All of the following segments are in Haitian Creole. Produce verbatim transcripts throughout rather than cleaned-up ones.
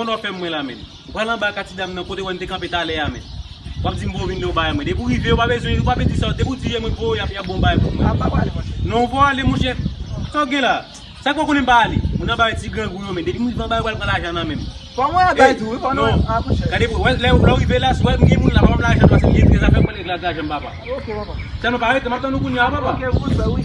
Konnen w ap fè mwen la menm. Ou pral anba ka ti dam nan kote wè n te kanpe talè a menm. W ap di m pou w vin lè w bay mwen. Depi w rive, ou pa bezwen, ou pa bezwen di sa. Depi w di e mwen pou w, y ap, y ap bon bay pou mwen. A, m pa prale, monchè. Non, ou pa ale, monchè. Sa w gen la? Sa k fè w konnen m pa ale? Moun anba yo ti grangou yo menm. Depi m rive anba yo pral pran lajan nan men m. Fò mwen anba tou, wi, fò nou, a, monchè. Gade pou, wè, lè, lè w rive la, si w wè m gen moun la, pa ban m lajan, paske m gen trè zafè, m pral regle ak lajan m, papa. Ok, papa. Sèlman pa rete, m ap tann ou kounye a, papa. Ok, wi, sè, wi.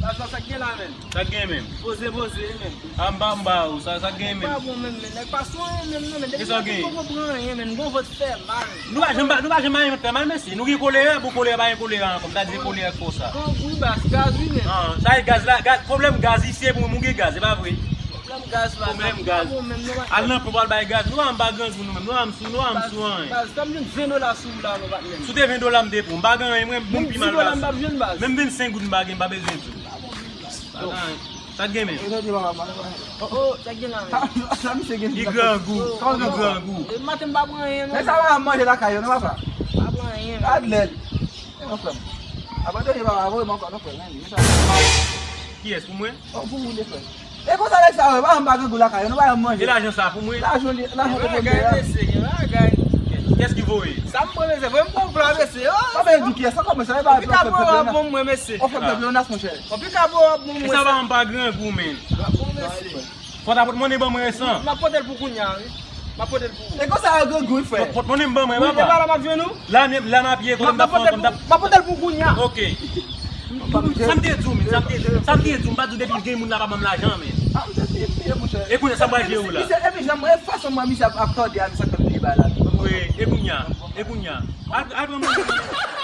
Sa, sa, sa k gen la menm? Sa k gen menm? Poze, poze, menm. A, m pa, m pa, ou, sa, sa k gen menm? Pa bon menm, men nèg pa sou anyen menm, non, men depi maten m poko pran anyen, men m gon vant fè mal. Nou pa janm, nou pa janm anyen vant fè mal, mesye. Nou gen kolera, bon kolera, pa gen kolera ankò. M ta di se kolera k fè w sa. Grangou, baz, gaz, wi, menm. An, sa e gaz la, gaz, pwoblèm gaz isi, e pou mwen, ou gen gaz, se pa vre? Pwoblèm gaz, baz. Pwoblèm gaz. Pa bon menm, non, pa. Al nan ponp, al bay gaz. Nou pa, m pa grangou nou menm. Nou pa m sou, nou pa m sou anyen. Baz, baz, sa m jwenn ven dola sou ou la, non, patnè. Si w te ven dola, m te pran. M pa gen anyen, mwen, bon pi mal pase. Menm dis dola, m p ap jwenn, baz. Menm vennsenk goud m pa gen, m pa bezwen di w. Pa gen anyen. Sa k gen menm? E, sa di papa, papa. Oh, oh, sa k gen la menm? Sa, sa misye gen. Li grangou, li grangou. E maten m pa pran anyen, non. Men sa papa manje lakay yo, non, papa? Pa pran anyen, menm. Gad lè l. E, non, frè m. Abandone papa, voye m ankò, non, frè m. Men sa. Kiyès, pou mwen? Oh, pou ou, de frè. E konsa nèg sa yo, papa m pa grangou lakay yo, non, papa m manje. E lajan sa pou mwen? Lajan li, lajan te pran bagay, mesye, gen bagay. Kiyès ki voye? Sa m pran, mesye, voye m pran pla, mesye. Oh, sa vle di kiyès, sa kòmanse, e pa. Anpil ka pran w ap bon mwen, mesye. Ou fè pèp yo nas, monchè. Anpil ka pran w ap bon mwen. E sa papa m pa grangou, menm. Fò ta pot monnen ban mwen resan. M ap pote l pou kounya, wi. M ap pote l pou ou. E konsa yo grangou, wi, frè. Pot monnen m ban mwen, papa. Wi, e pa la m ap jwenn ou? La, la m ap ye, kote m t ap pran, kote m t ap. M ap pote l pou kounya. Ok. Sa m te di w, men, sa m te, sa m te di w, m pa di w depi gen moun la pa ban m lajan, men. A, m te fye, fye, monchè. E kounye a, sa m pral jere w la. Misye, epi jan mwen, fason mwen, misye ap, ap tòde a, misye ap fè m peye bagay la. Wi, e kounye a, e kounye a. Al, al pran moun.